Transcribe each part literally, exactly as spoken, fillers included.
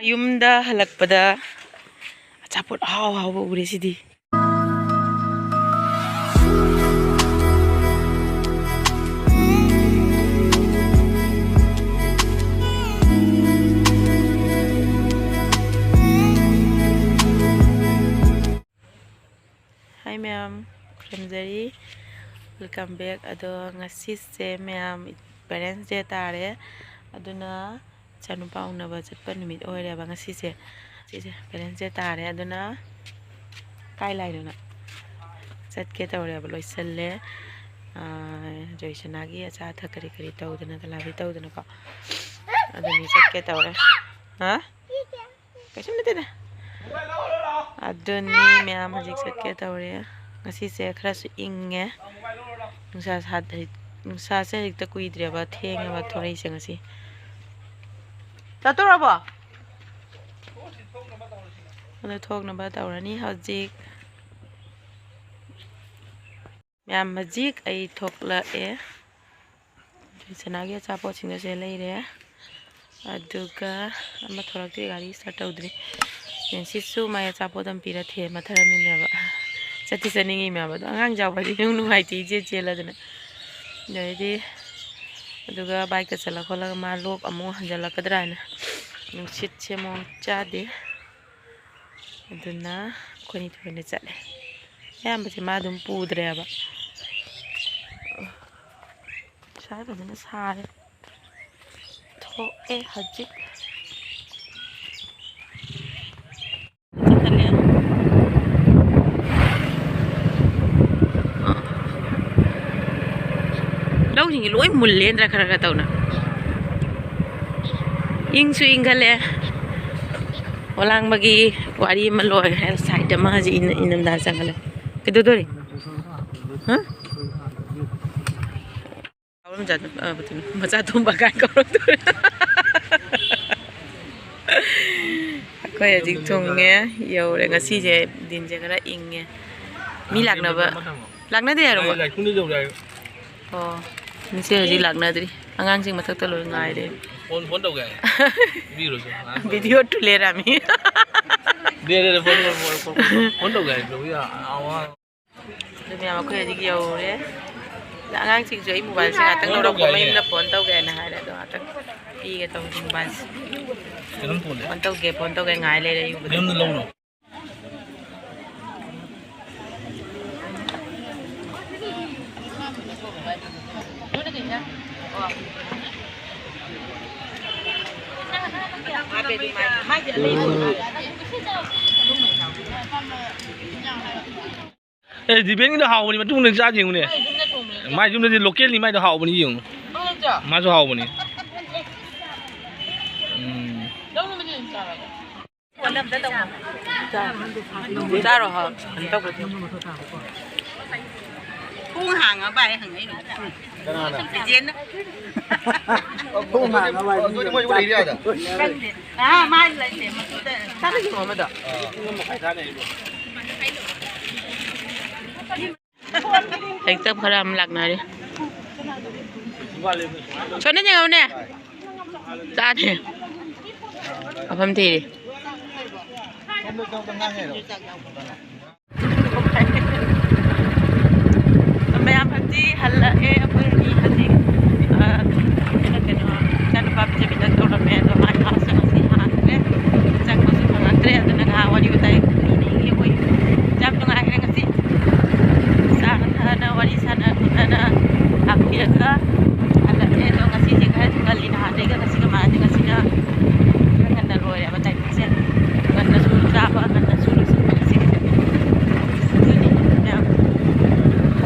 ꯌꯨꯝꯗ ꯍꯜꯂꯛꯄꯗ ꯑꯆꯥꯄꯣꯠ ꯑꯍꯥꯎ ꯑꯍꯥꯎꯕ ꯎꯔꯦ ꯁꯤꯗꯤ꯫ Hi ꯃꯌꯥꯝ, ꯈꯨꯔꯨꯝꯖꯔꯤ, welcome back꯫ ꯑꯗꯣ ꯉꯁꯤꯁꯦ ꯃꯌꯥꯝ Parents Day ꯇꯥꯔꯦ, ꯑꯗꯨꯅ ꯏꯆꯥꯅꯨꯄꯥ ꯎꯅꯕ ꯆꯠꯄ ꯅꯨꯃꯤꯠ ꯑꯣꯏꯔꯦꯕ ꯉꯁꯤꯁꯦ꯫ ꯁꯤꯁꯦ Parents Day ꯇꯥꯔꯦ, ꯑꯗꯨꯅ ꯀꯥꯏ ꯂꯥꯏꯅꯣ ꯅꯪ? ꯆꯠꯀꯦ ꯇꯧꯔꯦꯕ, ꯂꯣꯏꯁꯜꯂꯦ꯫ ꯑꯥ, ꯖꯣꯏꯁꯅꯥꯒꯤ ꯑꯆꯥ ꯑꯊꯛ ꯀꯔꯤ ꯀꯔꯤ ꯇꯧꯗꯅ, ꯀꯂꯥꯕꯤ ꯇꯧꯗꯅꯀꯣ, ꯑꯗꯨꯅꯤ ꯆꯠꯀꯦ ꯇꯧꯔꯦ꯫ ꯍꯥ? ꯀꯩꯁꯨꯝ ꯅꯠꯇꯦꯗ꯫ ꯑꯗꯨꯅꯤ ꯃꯌꯥꯝ ꯍꯧꯖꯤꯛ ꯆꯠꯀꯦ ꯇꯧꯔꯦ꯫ ꯉꯁꯤꯁꯦ ꯈꯔꯁꯨ ꯏꯪꯉꯦ꯫ ꯅꯨꯡꯁꯥ ꯁꯥꯗ꯭ꯔꯤ-, ꯅꯨꯡꯁꯥꯁꯦ ꯍꯧꯖꯤꯛꯇ ꯀꯨꯏꯗ꯭ꯔꯦꯕ, ꯊꯦꯡꯉꯦꯕ ꯊꯣꯔꯛꯏꯁꯦ ꯉꯁꯤ꯫ ꯆꯠꯇꯧꯔꯕꯣ? ꯑꯗꯨ ꯊꯣꯛꯅꯕ ꯇꯧꯔꯅꯤ ꯍꯧꯖꯤꯛ꯫ ꯃꯌꯥꯝ ꯍꯧꯖꯤꯛ ꯑꯩ ꯊꯣꯛꯂꯛꯑꯦ꯫ ꯖꯣꯏꯁꯅꯥꯒꯤ ꯑꯆꯥꯄꯣꯠꯁꯤꯡꯗꯣ ꯁꯤꯗ ꯂꯩꯔꯦ꯫ ꯑꯗꯨꯒ ꯑꯃ ꯊꯣꯛꯂꯛꯇ꯭ꯔꯤ, ꯒꯥꯔꯤ start ꯇꯧꯗ꯭ꯔꯤ꯫ ꯅꯦꯟꯁꯤꯁꯨ ꯃꯥꯏ ꯑꯆꯥꯄꯣꯠ ꯑꯃ ꯄꯤꯔ ꯊꯦꯝꯃ ꯊꯔꯝꯃꯤꯅꯦꯕ꯫ ꯆꯠꯇꯤ ꯆꯠꯅꯤꯡꯉꯤꯃꯦꯕ, ꯑꯗꯣ ꯑꯉꯥꯡ ꯆꯥꯎꯕꯗꯤ ꯅꯨꯡ ꯅꯨꯡꯉꯥꯏꯇꯦ, ꯏꯆꯦ ꯆꯦꯜꯂꯗꯅ꯫ ꯑꯗꯩꯗꯤ ꯑꯗꯨꯒ bike ꯇ ꯆꯠꯂ ꯈꯣꯠꯂꯒ ꯃꯥ ꯂꯣꯛ ꯑꯃꯨꯛ ꯍꯟꯖꯜꯂꯛꯀꯗ꯭ꯔꯥ ꯍꯥꯏꯅ, ꯅꯨꯡꯁꯤꯠꯁꯦ ꯑꯃꯨꯛ ꯆꯥꯗꯦ꯫ ꯑꯗꯨꯅ ꯑꯩꯈꯣꯏꯅꯤ ꯊꯣꯏꯅ ꯆꯠꯂꯦ꯫ ꯑꯌꯥꯝꯕꯁꯦ ꯃꯥ ꯑꯗꯨꯝ ꯄꯨꯗ꯭ꯔꯦꯕ꯫ ꯁꯥꯏ ꯐꯖꯅ ꯁꯥꯔꯦ꯫ ꯊꯣꯛꯑꯦ ꯍꯧꯖꯤꯛ꯫ ꯂꯧꯁꯤꯡꯁꯦ ꯂꯣꯏ ꯃꯨꯜꯂꯦ ꯅꯠꯇ꯭ꯔꯥ, ꯈꯔ ꯈꯔ ꯇꯧꯅ꯫ ꯏꯪꯁꯨ ꯏꯪꯈꯠꯂꯦ꯫ ꯑꯣꯂꯥꯡꯕꯒꯤ ꯋꯥꯔꯤ ꯑꯃ ꯂꯣꯏꯈ꯭ꯔꯦ꯫ Side ꯑꯃ ꯍꯧꯖꯤꯛ ꯏꯅ-, ꯏꯅꯝꯗꯥ ꯆꯪꯈꯠꯂꯦ꯫ ꯀꯩꯗꯧꯗꯣꯔꯤ? ꯍꯥ? ꯃꯆꯥ ꯇꯣꯝꯕ ꯀꯥꯏ ꯀꯧꯔꯛꯇꯣꯔꯦ꯫ ꯑꯩꯈꯣꯏ ꯍꯧꯖꯤꯛ ꯊꯨꯡꯉꯦ, ꯌꯧꯔꯦ꯫ ꯉꯁꯤꯁꯦ ꯗꯤꯟꯁꯦ ꯈꯔ ꯏꯪꯉꯦ꯫ ꯃꯤ ꯂꯥꯛꯅꯕ, ꯂꯥꯛꯅꯗꯦ ꯍꯥꯏꯔꯣ? ꯑꯣ, ꯃꯤꯁꯦ ꯍꯧꯖꯤꯛ ꯂꯥꯛꯅꯗ꯭ꯔꯤ꯫ ꯑꯉꯥꯡꯁꯤꯡ ꯃꯊꯛꯇ ꯂꯣꯏ ꯉꯥꯏꯔꯦ꯫ ꯐꯣꯟ, ꯐꯣꯟ ꯇꯧꯒꯦ ꯍꯥꯏ꯫ ꯄꯤꯔꯨꯔꯣ ꯆꯣ꯫ ꯚꯤꯗꯤꯑꯣ ꯇꯨꯂꯦꯔꯥꯃꯤ꯫ ꯗꯦ, ꯗꯦ, ꯗꯦ, phone, phone, phone, phone, phone ꯇꯧꯒꯦ ꯍꯥꯏ꯫ ꯑꯗꯨ ꯃꯌꯥꯝ ꯑꯩꯈꯣꯏ ꯍꯧꯖꯤꯛ ꯌꯧꯔꯦ꯫ ꯑꯗ ꯑꯉꯥꯡꯁꯤꯡꯁꯨ ꯑꯩ ꯃꯣꯕꯥꯏꯜꯁꯦ ꯉꯥꯛꯇꯪ ꯐꯣꯟ ꯂꯧꯔꯛꯄ, ꯇꯧꯒꯦ ꯍꯥꯏꯅꯦ꯫ ꯃꯌꯨꯝꯗ ꯐꯣꯟ ꯇꯧꯒꯦ ꯍꯥꯏꯅ ꯍꯥꯏꯔꯦ꯫ ꯑꯗꯣ ꯉꯥꯛꯇꯪ ꯄꯤꯒꯦ ꯇꯧꯕꯅꯤ ꯃꯣꯕꯥꯏꯜꯁꯦ꯫ ꯀꯩꯅꯣꯝ ꯐꯣꯟ ꯂꯩ꯫ ꯐꯣꯟ ꯇꯧꯒꯦ, ꯐꯣꯟ ꯇꯧꯒꯦ ꯉꯥꯏ ꯂꯩꯔꯦ ꯌꯨꯝꯗ꯫ ꯌꯨꯝꯗ ꯂꯧꯔꯣ꯫ ꯑꯦ, ꯗꯤꯕꯦꯟꯒꯤꯗꯣ ꯍꯥꯎꯕꯅꯤ, ꯃꯇꯨꯡꯗ ꯆꯥꯁꯤ ꯌꯦꯡꯉꯨꯅꯦ꯫ ꯃꯥꯏ ꯌꯨꯝꯗꯗꯤ ꯂꯣꯀꯦꯜꯅꯤ, ꯃꯥꯏꯗꯣ ꯍꯥꯎꯕꯅꯤ, ꯌꯦꯡꯉꯨ꯫ ꯃꯥꯁꯨ ꯍꯥꯎꯕꯅꯤ꯫ ꯎꯝ꯫ ꯆꯥꯔꯣ, ꯍꯥꯎ꯫ ꯀꯩꯅꯣ ꯇꯧꯕꯗꯤ꯫ ꯊꯣꯡ ꯍꯥꯡꯉꯕ ꯍꯥꯏ ꯍꯪꯉꯛꯏꯅꯦ꯫ ꯀꯅꯥꯅ? ꯆꯤꯆꯦꯅ꯫ ꯊꯣꯡ ꯍꯥꯡꯉꯕ ꯍꯥꯏ꯫ ꯑꯗꯨꯗꯤ ꯃꯣꯏ ꯂꯩꯔꯤ ꯑꯥꯗ? ꯈꯪꯗꯦ꯫ ꯑꯥ, ꯃꯥ ꯂꯩꯇꯦ, ꯃꯗꯨꯗ꯫ ꯆꯥꯅꯤꯡꯉꯣ ꯑꯃꯗꯣ꯫ ꯍꯦꯛꯇ ꯈꯔ ꯑꯃ ꯂꯥꯛꯅꯔꯤ꯫ ꯁꯣꯝꯗ ꯌꯦꯡꯉꯨꯅꯦ꯫ ꯆꯥꯗꯦ꯫ ꯃꯐꯝ ꯊꯤꯔꯤ꯫ ꯃꯌꯥꯝ ꯍꯧꯖꯤꯛ ꯍꯜꯂꯛꯑꯦ꯫ ꯑꯩꯈꯣꯏ ꯑꯅꯤ ꯍꯧꯖꯤꯛ, ꯑ, ꯀꯩꯅꯣ, ꯏꯆꯥꯅꯨꯄꯥ ꯄꯤꯖꯕꯤꯗ ꯇꯧꯔꯝꯃꯦ꯫ ꯑꯗꯣ ꯃꯥꯒꯤ ꯀ꯭ꯂꯥꯁꯁꯨ ꯉꯁꯤ ꯍꯥꯡꯗ꯭ꯔꯦ꯫ ꯆꯪꯕꯁꯨ ꯐꯪꯉꯛꯇ꯭ꯔꯦ꯫ ꯑꯗꯨꯅ ꯉꯥꯏꯍꯥꯛ ꯋꯥꯔꯤ ꯋꯥꯇꯥꯏ ꯂꯤꯅꯤꯡꯉꯤ꯫ ꯑꯩꯈꯣꯏ ꯌꯥꯝ ꯅꯨꯡꯉꯥꯏꯈ꯭ꯔꯦ ꯉꯁꯤ꯫ ꯆꯥꯅ ꯊꯛꯅ ꯋꯥꯔꯤ ꯁꯥꯟꯅ ꯈꯣꯠꯅꯅ ꯂꯥꯛꯄꯤꯔꯒ ꯍꯜꯂꯛꯑꯦ꯫ ꯑꯗꯣ ꯉꯁꯤꯁꯦ ꯈꯔꯁꯨ ꯉꯜꯂꯤ, ꯅꯍꯥꯟꯗꯩꯒ ꯉꯁꯤꯒ ꯃꯥꯟꯅꯗꯦ꯫ ꯉꯁꯤꯅ ꯈꯔ ꯉꯟꯅ ꯂꯣꯏꯔꯦꯕ ꯇꯥꯏꯃꯤꯡꯁꯦ꯫ ꯉꯟꯅꯁꯨ ꯆꯥꯕ, ꯉꯟꯅꯁꯨ ꯂꯣꯏꯁꯤꯟꯕ ꯉꯁꯤꯒꯤꯁꯦ꯫ ꯑꯗꯨꯅꯤ ꯃꯌꯥꯝ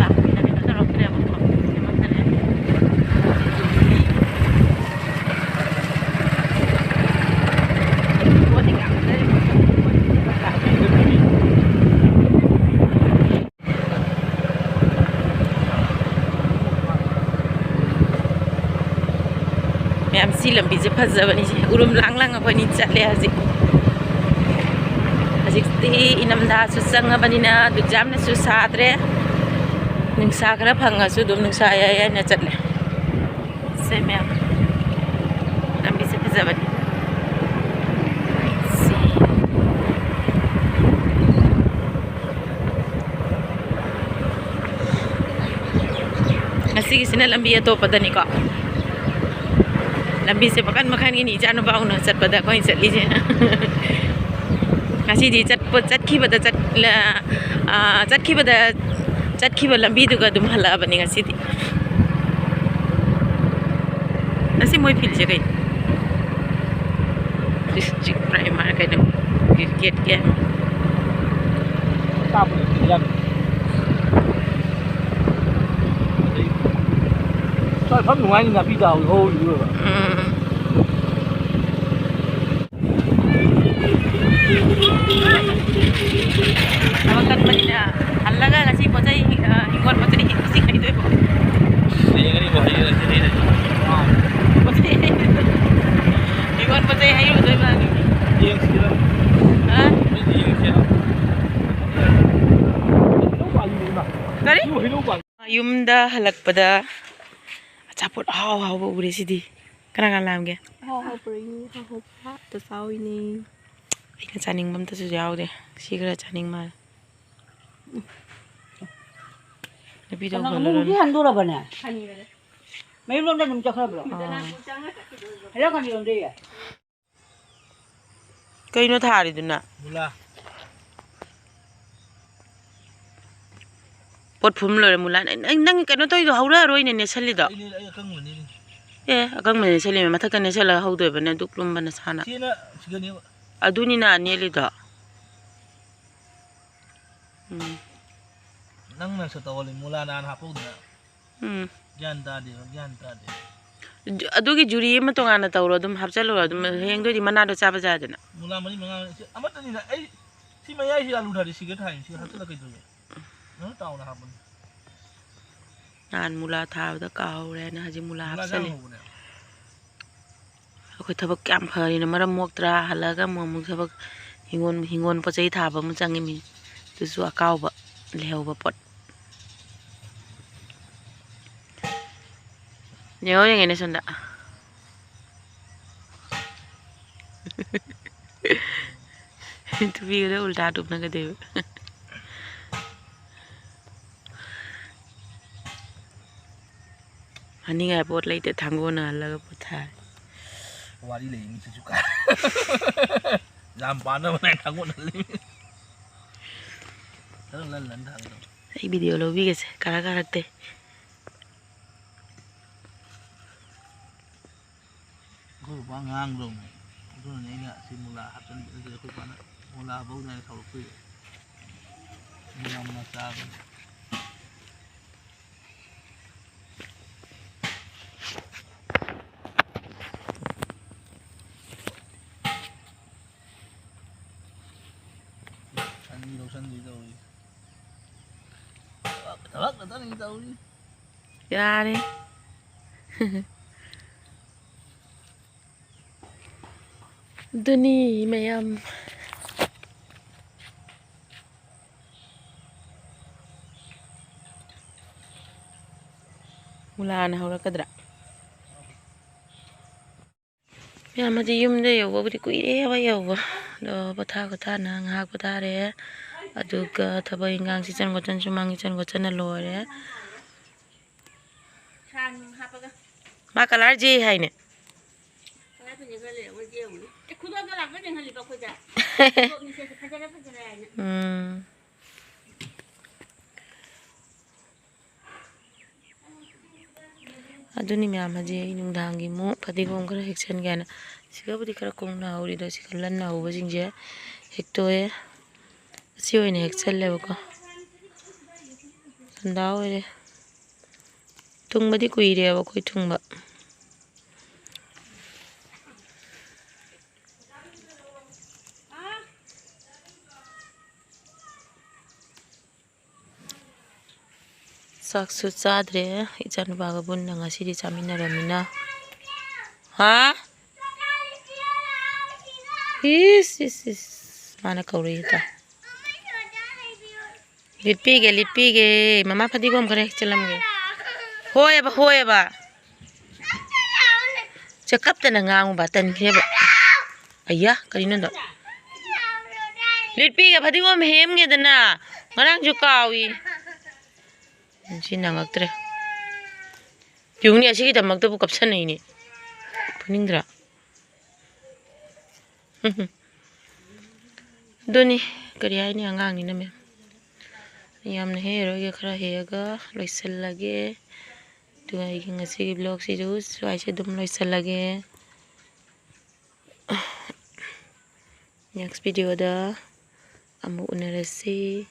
ꯂꯥꯛꯄꯅꯤꯅ ꯀꯩꯅꯣ ꯇꯧꯔꯛꯇ꯭ꯔꯦꯕꯀꯣ, ꯁꯦꯝꯃꯛꯇ꯭ꯔꯦ꯫ ꯃꯌꯥꯝ, ꯁꯤ ꯂꯝꯕꯤꯁꯦ ꯐꯖꯕꯅꯤ꯫ ꯁꯤ ꯎꯔꯨꯝ ꯂꯥꯡ ꯂꯥꯡ ꯑꯩꯈꯣꯏꯅꯤ ꯆꯠꯂꯦ ꯍꯧꯖꯤꯛ꯫ ꯍꯧꯖꯤꯛꯇꯤ ꯏꯅꯝꯊꯥꯁꯨ ꯆꯪꯉꯕꯅꯤꯅ ꯑꯗꯨꯛ ꯌꯥꯝꯅꯁꯨ ꯁꯥꯗ꯭ꯔꯦ꯫ ꯅꯨꯡꯁꯥ ꯈꯔ ꯐꯪꯉꯁꯨ ꯑꯗꯨꯝ ꯅꯨꯡꯁꯥ ꯌꯥꯏ ꯌꯥꯏꯅ ꯆꯠꯂꯦ꯫ ꯃꯌꯥꯝ, ꯂꯝꯕꯤꯁꯦ ꯐꯖꯕꯅꯤ꯫ ꯁꯤ꯫ ꯉꯁꯤꯒꯤꯁꯤꯅ ꯂꯝꯕꯤ ꯑꯇꯣꯞꯄꯗꯅꯤꯀꯣ꯫ ꯂꯝꯕꯤꯁꯦ ꯃꯈꯟ ꯃꯈꯟꯒꯤꯅꯤ ꯏꯆꯥ ꯅꯨꯄꯥ ꯎꯅ ꯆꯠꯄꯗ ꯑꯩꯈꯣꯏꯅ ꯆꯠꯂꯤꯁꯦ꯫ ꯉꯁꯤꯗꯤ ꯆꯠꯄ, ꯆꯠꯈꯤꯕꯗ ꯆꯠ-, ꯂ-, ꯑꯥ, ꯆꯠꯈꯤꯕꯗ ꯆꯠꯈꯤꯕ ꯂꯝꯕꯤꯗꯨꯒ ꯑꯗꯨꯝ ꯍꯜꯂꯛꯑꯕꯅꯤ ꯉꯁꯤꯗꯤ꯫ ꯉꯁꯤ ꯃꯣꯏ ꯐꯤꯜꯁꯦ ꯀꯩꯅꯣ? ꯗꯤꯁꯇ꯭ꯔꯤꯛ ꯄ꯭ꯔꯥꯏꯃꯥꯔꯤ ꯀꯩꯅꯣ? ꯀ꯭ꯔꯤꯀꯦꯠꯀꯤ ꯍꯥꯏꯕ꯫ ꯁ꯭ꯋꯥꯏ ꯐꯝ ꯅꯨꯡꯉꯥꯏꯅꯤ, ꯅꯥꯄꯤ ꯇꯥꯕꯗꯣ ꯍꯧꯔꯤꯗꯨꯒ꯫ ꯎꯝ꯫ ꯊꯕꯛ ꯀꯟꯕꯅꯤꯅ ꯍꯜꯂꯒ ꯉꯁꯤ ꯄꯣꯠ ꯆꯩ, ꯑ, ꯍꯤꯡꯒꯣꯜ ꯄꯣꯠ ꯆꯩ ꯏꯁꯤꯡ ꯍꯩꯗꯣꯏꯕꯣ? ꯍꯌꯦꯡ ꯑꯅꯤꯕꯨ ꯍꯩꯔꯁꯤ, ꯍꯩꯔꯁꯤ꯫ ꯄꯣꯠ ꯆꯩ ꯍꯩꯔꯨꯗꯣꯏ-, ꯍꯤꯡꯒꯣꯜ ꯄꯣꯠ ꯆꯩ ꯍꯩꯔꯨꯗꯣꯏꯕ ꯑꯗꯨꯒꯤ꯫ ꯌꯦꯡꯁꯤꯔ? ꯍꯥ? ꯌꯦꯡꯁꯤꯔ? ꯀꯔꯤ? ꯌꯨꯝꯗ ꯍꯜꯂꯛꯄꯗ ꯑꯆꯥꯄꯣꯠ ꯑꯍꯥꯎ ꯑꯍꯥꯎꯕ ꯎꯔꯦ ꯁꯤꯗꯤ꯫ ꯀꯅꯥ ꯀꯅꯥ ꯂꯥꯛꯑꯝꯒꯦ? ꯑꯍꯥꯎ ꯑꯍꯥꯎ ꯄꯨꯔꯛꯏꯅꯤ, ꯑꯍꯥꯎ ꯑꯍꯥꯎꯕ ꯉꯥꯛꯇ ꯆꯥꯎꯏꯅꯦ꯫ ꯑꯩꯅ ꯆꯥꯅꯤꯡꯕ ꯑꯝꯇꯁꯨ ꯌꯥꯎꯗꯦ꯫ ꯁꯤ ꯈꯔ ꯆꯥꯅꯤꯡ ꯃꯥꯜꯂꯦ꯫ ꯅꯨꯄꯤꯗꯣ ꯀꯅꯥ ꯍꯣꯜꯂꯨꯔꯅꯨ꯫ ꯑꯃꯨꯛ ꯍꯟꯗꯣꯔꯕꯅꯦ? ꯃꯌꯨꯝꯂꯣꯝꯗ ꯑꯗꯨꯝ ꯆꯠꯈ꯭ꯔꯕ꯭ꯔꯣ? ꯑꯥ꯫ ꯍꯩꯔꯥꯡꯈꯣꯡ ꯌꯣꯟꯗꯣꯏꯌꯦ꯫ ꯀꯩꯅꯣ ꯊꯥꯔꯤꯗꯨꯅ? ꯃꯨꯂꯥ꯫ ꯄꯣꯠ ꯐꯨꯝ ꯂꯣꯏꯔꯦ ꯃꯨꯂꯥ꯫ ꯅꯪ, ꯅꯪ ꯀꯩꯅꯣ ꯇꯧꯔꯤꯗꯣ ꯍꯧꯔꯛꯑꯔꯣꯏꯅꯦ, ꯅꯦꯠꯁꯜꯂꯤꯗꯣ? ꯑꯩ, ꯑꯩ ꯑꯀꯪꯕꯅꯦ꯫ ꯑꯦ, ꯑꯀꯪꯕ ꯅꯦꯠꯁꯜꯂꯤꯃꯦ꯫ ꯃꯊꯛꯇ ꯅꯦꯠꯁꯜꯂꯒ ꯍꯧꯗꯣꯏꯕꯅꯦ, ꯑꯗꯨꯛ ꯂꯨꯝꯕ ꯅꯁꯥꯅ꯫ ꯁꯤꯅ ꯁꯤꯒꯅꯦꯕ꯫ ꯑꯗꯨꯅꯤꯅ ꯅꯦꯠꯂꯤꯗꯣ꯫ ꯎꯝ꯫ ꯅꯪꯅ ꯁꯨ ꯇꯧꯍꯜꯂꯤ, ꯃꯨꯂꯥ ꯅꯍꯥꯟ ꯍꯥꯞꯄꯧꯗꯅ꯫ ꯎꯝ꯫ ꯒ꯭ꯌꯥꯟ ꯇꯥꯗꯦꯕ, ꯒ꯭ꯌꯥꯟ ꯇꯥꯗꯦ꯫ ꯖꯨ-, ꯑꯗꯨꯒꯤ ꯖꯨꯔꯤ ꯑꯃ ꯇꯣꯉꯥꯟꯅ ꯇꯧꯔꯣ, ꯑꯗꯨꯝ ꯍꯥꯞꯆꯜꯂꯨꯔꯣ, ꯑꯗꯨꯝ ꯍꯌꯦꯡꯗꯣꯏꯗꯤ ꯃꯅꯥꯗꯣ ꯆꯥꯕ ꯌꯥꯗꯅ꯫ ꯃꯨꯂꯥ ꯃꯔꯤ ꯃꯉꯥ, ꯁꯤ ꯑꯃꯠꯇꯅꯤꯅ ꯑꯩ, ꯁꯤ ꯃꯌꯥꯏꯁꯤ ꯑꯂꯨ ꯊꯥꯗꯤ ꯁꯤꯒꯦ ꯊꯥꯏꯅꯤ, ꯁꯤ ꯍꯥꯞꯆꯜꯂ ꯀꯩꯗꯧꯒꯦ? ꯅꯪ ꯆꯥꯎꯅ ꯍꯥꯞꯄꯅꯤ꯫ ꯅꯍꯥꯟ ꯃꯨꯂꯥ ꯊꯥꯕꯗ ꯀꯥꯍꯧꯔꯦꯅ ꯍꯧꯖꯤꯛ ꯃꯨꯂꯥ ꯃꯨꯂꯥꯁꯦ ꯌꯥꯝ ꯍꯥꯞꯆꯜꯂꯤ꯫ ꯍꯧꯕꯅꯦ꯫ ꯑꯩꯈꯣꯏ ꯊꯕꯛ ꯀꯌꯥꯝ ꯐꯔꯤꯅꯣ, ꯃꯔꯝ ꯃꯣꯛꯇ꯭ꯔꯥ? ꯍꯜꯂꯛꯑꯒ ꯑꯃꯨꯛ, ꯑꯃꯨꯛ ꯊꯕꯛ, ꯍꯤꯡꯒꯣꯜ, ꯍꯤꯡꯒꯣꯜ ꯄꯣꯠ ꯆꯩ ꯊꯥꯕ ꯑꯃꯨꯛ ꯆꯪꯉꯤꯃꯤ꯫ ꯑꯗꯨꯁꯨ ꯑꯀꯥꯎꯕ ꯂꯩꯍꯧꯕ ꯄꯣꯠ꯫ ꯌꯦꯡꯉꯣ, ꯌꯦꯡꯉꯦꯅꯦ ꯁꯣꯝꯗ꯫ ꯇꯨꯄꯤꯒꯗꯣ ꯎꯜꯇꯥ ꯇꯨꯞꯅꯒꯗꯣꯏꯕ꯫ ꯍꯥꯏꯅꯤꯡꯉꯥꯏ ꯄꯣꯠ ꯂꯩꯇꯦ, ꯊꯥꯡꯒꯣꯟꯅ ꯍꯜꯂꯒ ꯄꯣꯊꯥꯔꯦ꯫ ꯋꯥꯔꯤ ꯂꯩ ꯃꯤꯁꯤꯁꯨ ꯀꯥꯏ꯫ ꯌꯥꯝ ꯄꯥꯅꯕ ꯅꯥꯏ ꯊꯥꯡꯒꯣꯟꯅ ꯍꯜꯂꯤ꯫ ꯈꯔ ꯂꯟ ꯂꯟ ꯊꯥꯡꯒꯣꯟ꯫ ꯑꯩ ꯚꯤꯗꯤꯑꯣ ꯂꯧꯕꯤꯒꯦꯁꯦ, ꯀꯥꯔꯛ ꯀꯥꯔꯛꯇꯦ꯫ ꯑꯩꯈꯣꯏ ꯕꯕꯥ ꯉꯥꯡꯗꯧꯅꯦ꯫ ꯑꯗꯨꯅꯅꯦ ꯑꯩꯅ ꯑꯁꯤ ꯃꯨꯂꯥ ꯍꯥꯞꯆꯤꯟꯕ, ꯅꯠꯇ꯭ꯔꯗꯤ ꯑꯩꯈꯣꯏ ꯕꯥꯅ ꯃꯨꯂꯥ ꯍꯥꯞꯍꯧꯗꯦ ꯍꯥꯏꯅ ꯁꯥꯎꯔꯛꯇꯣꯏꯕ꯫ ꯃꯨꯂꯥ ꯃꯨꯂꯥ ꯆꯥꯕꯅꯦ꯫ ꯑꯅꯤ ꯂꯧꯁꯟꯕꯤ ꯇꯧꯔꯤ꯫ ꯊꯕꯛ, ꯊꯕꯛ ꯉꯥꯛꯇꯅꯤ ꯇꯧꯔꯤ꯫ ꯌꯥꯔꯦ꯫ ꯑꯗꯨꯅꯤ ꯃꯌꯥꯝ꯫ ꯃꯨꯂꯥꯅ ꯍꯧꯔꯛꯀꯗ꯭ꯔꯥ? ꯃꯌꯥꯝ, ꯍꯧꯖꯤꯛ ꯌꯨꯝꯗ ꯌꯧꯕꯕꯨꯗꯤ ꯀꯨꯏꯔꯦꯕ ꯌꯧꯕ꯫ ꯑꯗꯣ ꯄꯣꯊꯥ ꯈꯣꯊꯥꯅ ꯉꯥꯏꯍꯥꯛ ꯄꯣꯊꯥꯔꯦ꯫ ꯑꯗꯨꯒ ꯊꯕꯛ ꯏꯟꯈꯥꯡ ꯁꯤꯆꯟ ꯈꯣꯠꯆꯟ, ꯁꯨꯃꯥꯡ ꯁꯤꯆꯟ ꯈꯣꯠꯆꯟꯅ ꯂꯣꯏꯔꯦ꯫ ꯃꯥ ꯀꯂꯔ ꯖꯦ ꯍꯥꯏꯅꯦ꯫ ꯎꯝ꯫ ꯑꯗꯨꯅꯤ ꯃꯌꯥꯝ, ꯍꯧꯖꯤꯛ ꯑꯩ ꯅꯨꯡꯗꯥꯡꯒꯤ ꯑꯃꯨꯛ ꯐꯗꯤꯒꯣꯝ ꯈꯔ ꯍꯦꯛꯆꯟꯒꯦꯅ꯫ ꯁꯤꯒꯕꯨꯗꯤ ꯈꯔ ꯀꯨꯡꯅ ꯍꯧꯔꯤꯗꯣ, ꯁꯤꯒ ꯂꯟꯅ ꯍꯧꯕꯁꯤꯡꯁꯦ ꯍꯦꯛꯇꯣꯛꯑꯦ꯫ ꯑꯁꯤ ꯑꯣꯏꯅ ꯍꯦꯛꯆꯜꯂꯦꯕꯀꯣ꯫ ꯁꯟꯗꯥ ꯑꯣꯏꯔꯦ꯫ ꯊꯨꯡꯕꯗꯤ ꯀꯨꯏꯔꯦꯕ ꯑꯩꯈꯣꯏ ꯊꯨꯡꯕ꯫ ꯆꯥꯛꯁꯨ ꯆꯥꯗ꯭ꯔꯦ, ꯏꯆꯥꯅꯨꯄꯥꯒ ꯄꯨꯟꯅ ꯉꯁꯤꯗꯤ ꯆꯥꯃꯤꯟꯅꯔꯃꯤꯅ꯫ ꯍꯥ? ꯏꯁ, ꯏꯁ, ꯏꯁ, ꯃꯥꯅ ꯀꯧꯔꯛꯏꯗꯣ꯫ ꯂꯤꯠꯄꯤꯒꯦ, ꯂꯤꯠꯄꯤꯒꯦ꯫ ꯃꯃꯥ ꯐꯗꯤꯒꯣꯝ ꯈꯔ ꯍꯦꯛꯆꯜꯂꯝꯒꯦ꯫ ꯍꯣꯏꯑꯕ, ꯍꯣꯏꯑꯕ꯫ ꯀꯞꯇꯅ ꯉꯥꯡꯉꯨꯕ ꯇꯟꯈ꯭ꯔꯦꯕ꯫ ꯑꯌꯥ, ꯀꯔꯤꯅꯣꯗꯣ? ꯂꯤꯠꯄꯤꯒ ꯐꯗꯤꯒꯣꯝ ꯍꯦꯝꯒꯦꯗꯅ꯫ ꯉꯔꯥꯡꯁꯨ ꯀꯥꯎꯏ꯫ ꯁꯤ ꯅꯪꯉꯛꯇ꯭ꯔꯦ꯫ ꯌꯦꯡꯉꯨꯅꯦ, ꯑꯁꯤꯒꯤꯗꯃꯛꯇꯕꯨ ꯀꯞꯁꯟꯅꯩꯅꯦ꯫ ꯐꯨꯅꯤꯡꯗ꯭ꯔꯥ? ꯑꯗꯨꯅꯤ, ꯀꯔꯤ ꯍꯥꯏꯅꯤ, ꯑꯉꯥꯡꯅꯤꯅ ꯃꯦꯝ꯫ ꯌꯥꯝꯅ ꯍꯦꯛꯑꯔꯣꯏꯒꯦ, ꯈꯔ ꯍꯦꯛꯑꯒ ꯂꯣꯏꯁꯤꯜꯂꯒꯦ꯫ ꯑꯗꯨꯒ ꯑꯩꯒꯤ ꯉꯁꯤꯒꯤ vlogꯁꯤꯁꯨ ꯁ꯭ꯋꯥꯏꯁꯦ ꯑꯗꯨꯝ ꯂꯣꯏꯁꯤꯜꯂꯒꯦ꯫ Next videoꯗ ꯑꯃꯨꯛ ꯎꯅꯔꯁꯤ꯫